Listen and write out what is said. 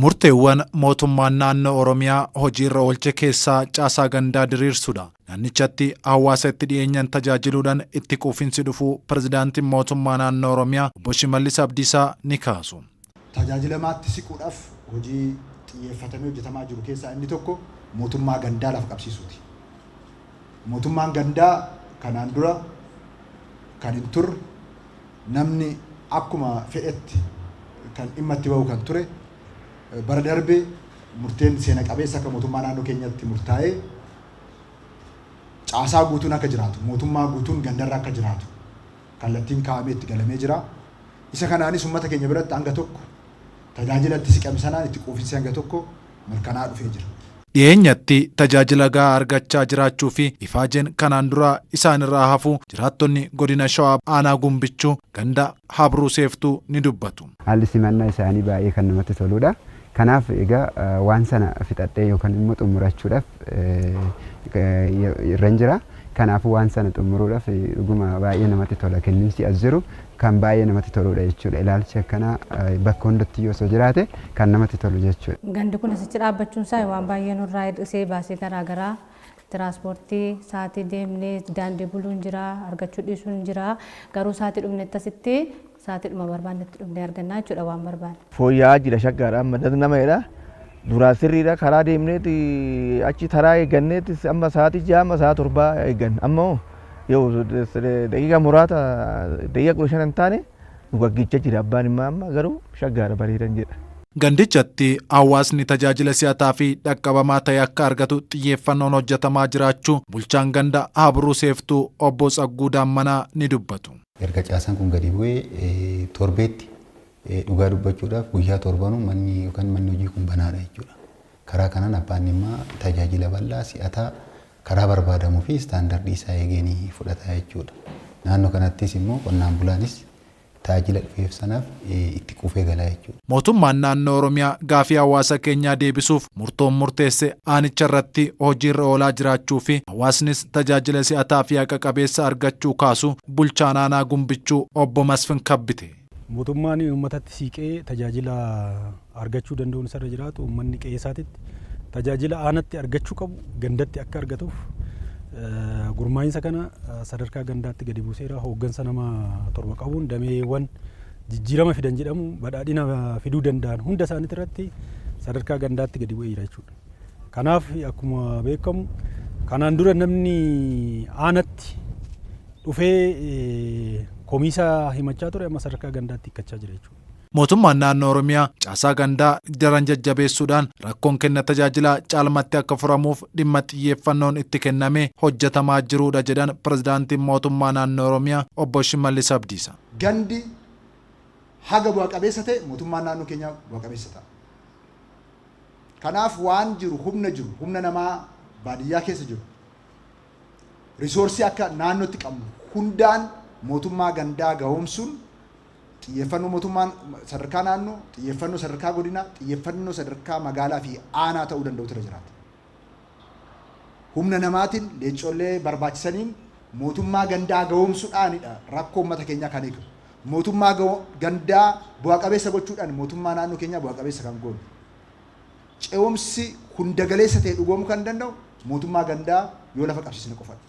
Murteewwan mootummaan naannoo Oromiyaa hojiirra oolche keessaa caasaa gandaa diriirsuudha. Naannichatti hawaasa itti dhiyeenyaan tajaajiluudhaan itti quufinsi dhufuu pirezidaantiin mootummaa naannoo Oromiyaa obbo Shimallis Abdiisaa ni kaasu. Tajaajilamaatti siquudhaaf hojii xiyyeeffatamee hojjetamaa jiru keessaa inni tokko mootummaa gandaa lafa qabsiisuuti. Mootummaan gandaa kanaan dura kan hin turre, namni akkuma fedhetti kan dhimma itti bahu kan ture, bara darbe murteen seena qabeessa akka mootummaa naannoo keenyatti murtaa'ee caasaa guutuun akka jiraatu, mootummaa guutuun gandarra akka jiraatu kallattiin kaa'amee itti galamee jira. Isa kanaanis uummata keenya biratti hanga tokko tajaajila itti siqame sanaan itti quufinsi hanga tokko mirkanaa'aa dhufee jira. Dhiyeenyatti tajaajila gahaa argachaa jiraachuu fi ifaajeen kanaan dura isaanirraa hafu jiraattonni godina Shawaa aanaa Gumbichuu ganda Habruu Seeftuu ni dubbatu. Haalli simannaa isaanii baay'ee kan namatti toludha. Kanaaf egaa waan sana fixadhee yookaan immoo xumurachuudhaaf irran jira. Kanaafuu waan sana xumuruudhaaf dhuguma baay'ee namatti tola. Kenniinsi as jiru kan baay'ee namatti toludha jechuudha. Ilaalchi akkanaa bakka hundatti yoo osoo jiraate kan namatti tolu jechuudha. Gandi kun asitti dhaabbachuun isaa waan baay'ee nurraa hir'isee baasii garaagaraa, tiraanspoortii sa'aatii deemnee daandii buluun jira, argachuu dhiisuun jira. Garuu sa'aatii dhumnetti asitti sa'aatiidhuma barbaannetti dhufnee argannaa jechuudha waan barbaanne. Fooyya'aa jira, shaggaadha amma das nama jedha. Duraa sirriidha, karaa deemneeti achi taraa eegganneeti amma sa'aatii 6 amma sa'aa 7 eegganna. Amma hoo yoo daqiiqaa muraasa, daqiiqaa 15 hin taane nu gaggeechaa jira abbaan immoo. Amma garuu shaggaadha, bareedan jedha. Gandichatti hawaasni tajaajila si'ataa fi dhaqqabamaa ta'e akka argatu xiyyeeffannoon hojjetamaa jiraachuu bulchaan ganda Habruu Seeftuu obbo Tsagguu Daammanaa ni dubbatu. Erga caasaan kun gadi bu'ee torbeetti, dhugaa dubbachuudhaaf, guyyaa torbanuu manni yookaan manni hojii kun banaadha jechuudha. Karaa kanaan abbaan dhimmaa tajaajila bal'aa, si'ataa, karaa barbaadamuu fi istaandardii isaa eegeen fudhata jechuudha. Naannoo kanattis immoo qonnaan bulaanis tajaajila dhufeef sanaaf itti quufee galaa jechuudha. Mootummaan naannoo Oromiyaa gaafii hawaasa keenyaa deebisuuf murtoon murteesse aanicha irratti hojiirra oolaa jiraachuu fi hawaasnis tajaajila si'ataa fi haqa qabeessa argachuu kaasu bulchaan aanaa Gumbichuu obbo Masfin Kabbite. Mootummaan uummatatti siiqee tajaajila argachuu danda'uun isarra jiraatu, uummanni qe'ee isaatitti tajaajila aanatti argachuu qabu gandatti akka argatuuf gurmaa'insa kana sadarkaa gandaatti gadi buuseera. Hooggansa nama torba qabuun dameewwan jijjiirama fidan jedhamu, badhaadhina fiduu danda'an hunda isaaniitti irratti sadarkaa gandaatti gadi bu'ee jira jechuudha. Kanaaf akkuma beekamu kanaan dura namni aanatti dhufee komiisaa himachaa ture amma sadarkaa gandaatti hiikkachaa jira jechuudha. Mootummaan naannoo Oromiyaa caasaa gandaa daran jajjabeessuudhaan rakkoon kenna tajaajilaa caalmatti akka furamuuf dhimma xiyyeeffannoon itti kennamee hojjetamaa jiruudha jedhan pirezidaantiin mootummaa naannoo Oromiyaa obbo Shimallis Abdiisaa. Gandi haga bu'a qabeessa ta'e mootummaan naannoo keenyaa bu'a qabeessa ta'a. Kanaaf waan jiru, humna jiru, humna namaa baadiyyaa keessa jiru, risoorsii akka naannootti qabnu hundaan mootummaa gandaa gahoomsuun xiyyeeffannoo mootummaan sadarkaa naannoo, xiyyeeffannoo sadarkaa godinaa, xiyyeeffannoo sadarkaa magaalaa fi aanaa ta'uu danda'utu irra jiraata. Humna namaatiin, leencollee barbaachisaniin mootummaa gandaa gahoomsuudhaanidha rakkoo uummata keenyaa kan hiikamu. Mootummaa gandaa bu'a qabeessa gochuudhaan mootummaa naannoo keenyaa bu'a qabeessa kan goonu. Ce'umsi hundagaleessa ta'e dhugoomuu kan danda'u mootummaa gandaa yoo lafa qabsiisne qofadha.